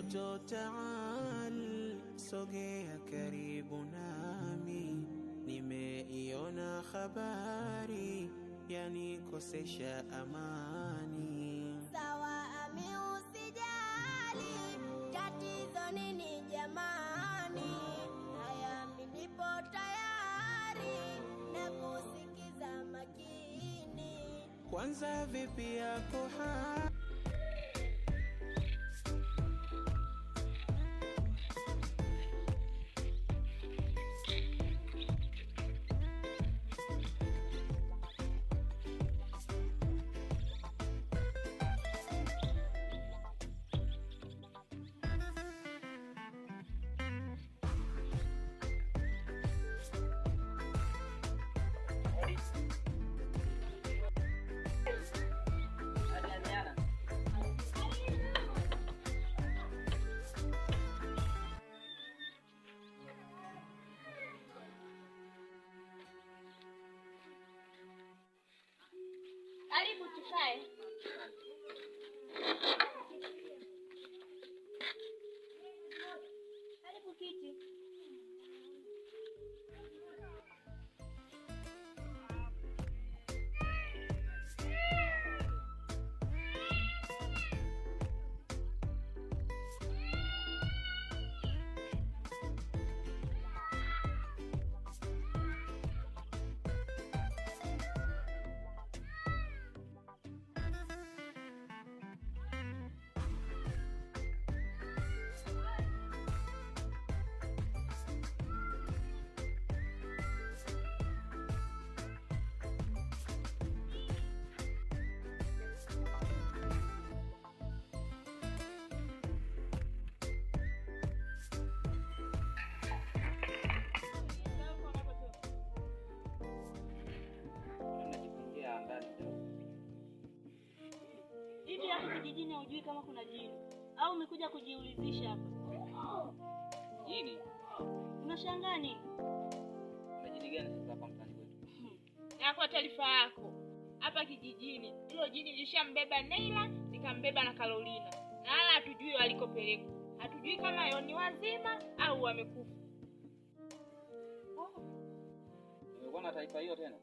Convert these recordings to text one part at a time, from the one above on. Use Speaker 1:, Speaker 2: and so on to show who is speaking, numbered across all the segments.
Speaker 1: Mtoto taal, sogea karibu nami, nimeiona habari yanikosesha amani.
Speaker 2: Sawa ami, usijali, tatizo nini jamani? Haya, mimi nipo tayari na kusikiza makini.
Speaker 1: Kwanza vipi yako hali?
Speaker 3: Karibu tukae. Karibu kiti.
Speaker 4: Najifungia ndani kidogo.
Speaker 3: Hivi hapo kijijini haujui kama kuna jini au umekuja kujiulizisha hapa?
Speaker 4: Jini?
Speaker 3: Unashangaa nini?
Speaker 4: Kuna jini gani sasa hapa mtaani kwetu?
Speaker 5: Na kwa taarifa yako, hapa kijijini hilo jini lishambeba Neila likambeba na Carolina, na wala hatujui walikopelekwa, hatujui kama ni wazima au wamekufa.
Speaker 4: Umekuwa na taarifa hiyo tena?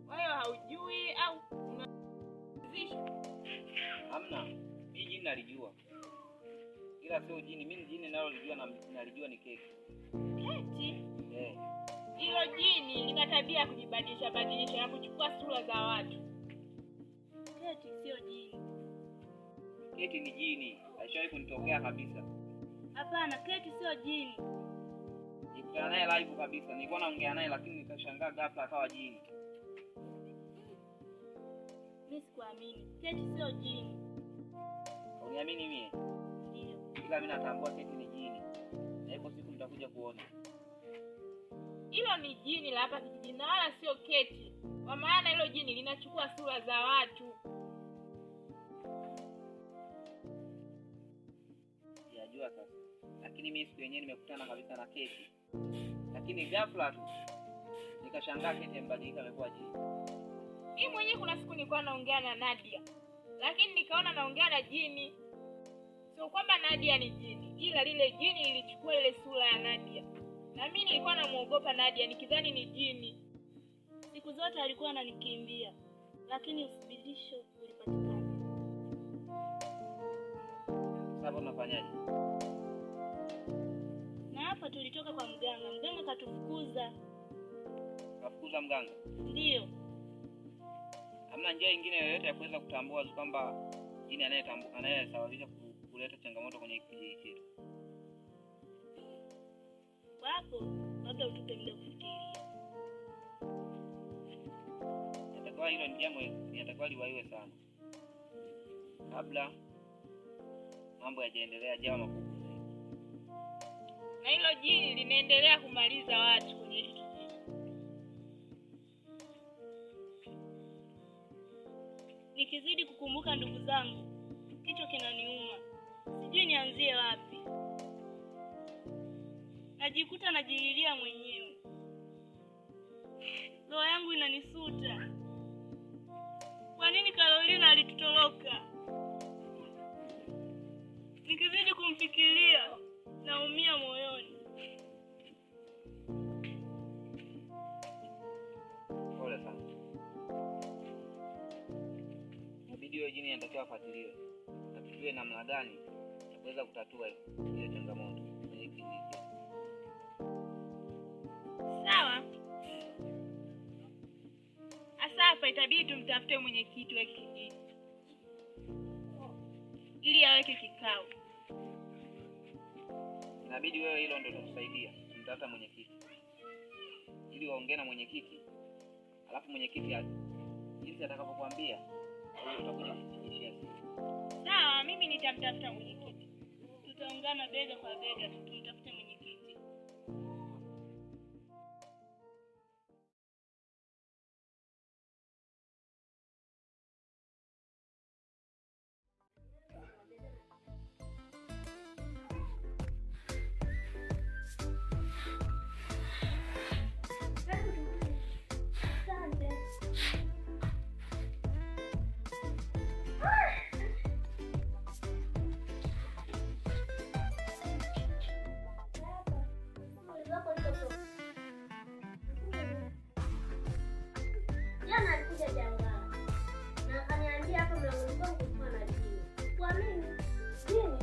Speaker 5: Wewe haujui au unazisha?
Speaker 4: Hamna. Mimi jini nalijua. Ila sio jini, mimi jini nalolijua na nalijua ni keki.
Speaker 5: Keti?
Speaker 4: Eh.
Speaker 5: Hilo jini lina tabia ya kujibadilisha badilisha na kuchukua sura za watu.
Speaker 3: Keti sio jini.
Speaker 4: Keti ni jini. Haishawahi kunitokea kabisa.
Speaker 3: Hapana, Keti sio jini.
Speaker 4: Nilikutana naye live kabisa. Nilikuwa naongea naye lakini nikashangaa ghafla akawa jini.
Speaker 3: Mimi sikuamini. Keti sio jini.
Speaker 4: Uniamini mie?
Speaker 3: Ndio.
Speaker 4: Ila mimi natambua Keti ni jini. Na ipo siku mtakuja kuona.
Speaker 5: Hilo ni jini la hapa kijijini na wala sio Keti. Kwa maana hilo jini linachukua sura za watu.
Speaker 4: Sijajua sasa. Lakini mimi siku yenyewe nimekutana kabisa na Keti. Lakini ghafla tu nikashangaa Keti amebadilika amekuwa jini.
Speaker 5: Mimi mwenyewe kuna siku nilikuwa naongea na Nadia, lakini nikaona naongea na jini. Sio kwamba Nadia ni jini, ila lile jini lilichukua ile sura ya Nadia. Na mimi nilikuwa namuogopa Nadia nikidhani ni jini.
Speaker 3: Siku zote alikuwa ananikimbia, lakini uthibitisho ulipatikana.
Speaker 4: Sasa unafanyaje?
Speaker 3: Na hapa tulitoka kwa mganga, mganga katufukuza.
Speaker 4: Kafukuza mganga?
Speaker 3: Ndio.
Speaker 4: Hamna njia nyingine yoyote ya kuweza kutambua kwamba jini anayesababisha kuleta changamoto kwenye kijiji chetu?
Speaker 3: Wapo, labda utupe muda kufikiria.
Speaker 4: Inatakiwa hilo ni jambo linatakiwa liwaiwe sana kabla mambo yajaendelea jawa makubwa zaidi.
Speaker 5: Na hilo jini linaendelea kumaliza watu kwenye hili kijiji.
Speaker 3: Nikizidi kukumbuka ndugu zangu, kichwa kinaniuma. Sijui nianzie wapi. Najikuta najililia mwenyewe. Roho yangu inanisuta. Kwa nini Carolina alitutoroka? kumfikiria naumia moyoni.
Speaker 4: Pole sana. Inabidi huyo jini anatakiwa afuatiliwe. Na tujue namna gani ya kuweza kutatua hiyo changamoto kwenye kijiji chetu.
Speaker 5: Sawa. Asa hapa itabidi tumtafute mwenyekiti wa kijiji ili aweke kikao.
Speaker 4: Inabidi wewe hilo ndio utatusaidia, kumtafuta mwenyekiti ili waongee na mwenyekiti, alafu mwenyekiti jinsi atakapokuambia wewe utakuja kutufikishia sisi.
Speaker 5: Sawa, mimi nitamtafuta mwenyekiti.
Speaker 3: Tutaungana bega kwa bega tumtafute mwenyekiti.
Speaker 2: Asante. Jana alikuja Jangala na akaniambia hapa mlangoni kwangu kulikuwa na jini. Kwa nini?
Speaker 6: Jini?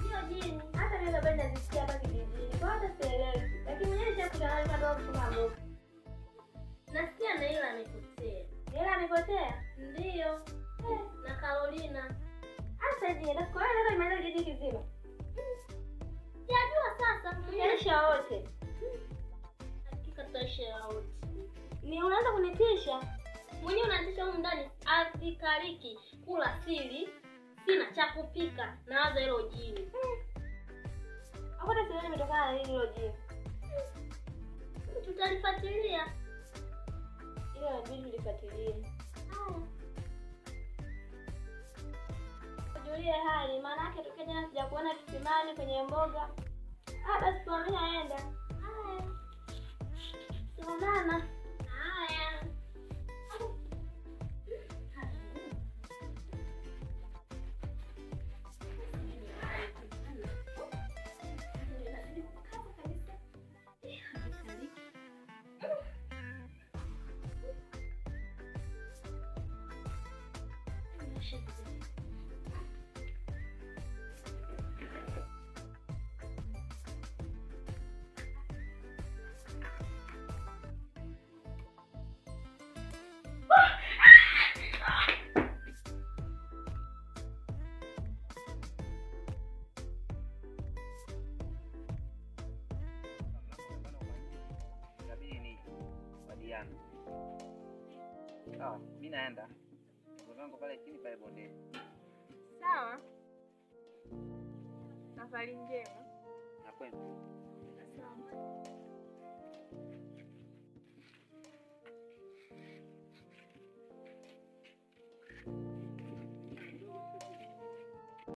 Speaker 2: Sio jini.
Speaker 6: Hata mimi habari nazisikia hapa kijijini. Kwa hata sielewi. Lakini mwenyewe nishakutana naye kama kutoka mboka.
Speaker 2: Nasikia Naila amepotea.
Speaker 6: Naila amepotea?
Speaker 2: Ndiyo. Na Carolina.
Speaker 6: Hasa je, na kwa hiyo ndio imaliza kijiji kizima.
Speaker 2: Sijajua sasa.
Speaker 6: Tutaisha wote.
Speaker 2: Hakika tutaisha wote.
Speaker 6: Ni unaanza kunitisha?
Speaker 2: Mwenyewe unatisha humu ndani asikaliki kula sili. Sina cha kupika, nawaza hilo jini.
Speaker 6: Hapo hata sielewi imetokana na nini hilo jini.
Speaker 2: Tutalifuatilia.
Speaker 6: Ila inabidi tulifuatilie.
Speaker 2: Haya.
Speaker 6: Tujulie hali, maana yake tokea jana sijakuona kisimani kwenye mboga. Ah, basi kwa mimi naenda.
Speaker 2: Haya.
Speaker 6: Tuonana.
Speaker 2: Haya.
Speaker 4: Inabidi ni wadiana. Sawa, mimi naenda. Niko pale chini pale bondeni.
Speaker 5: Sawa. Safari njema.
Speaker 4: Nakwenda.
Speaker 5: Asante.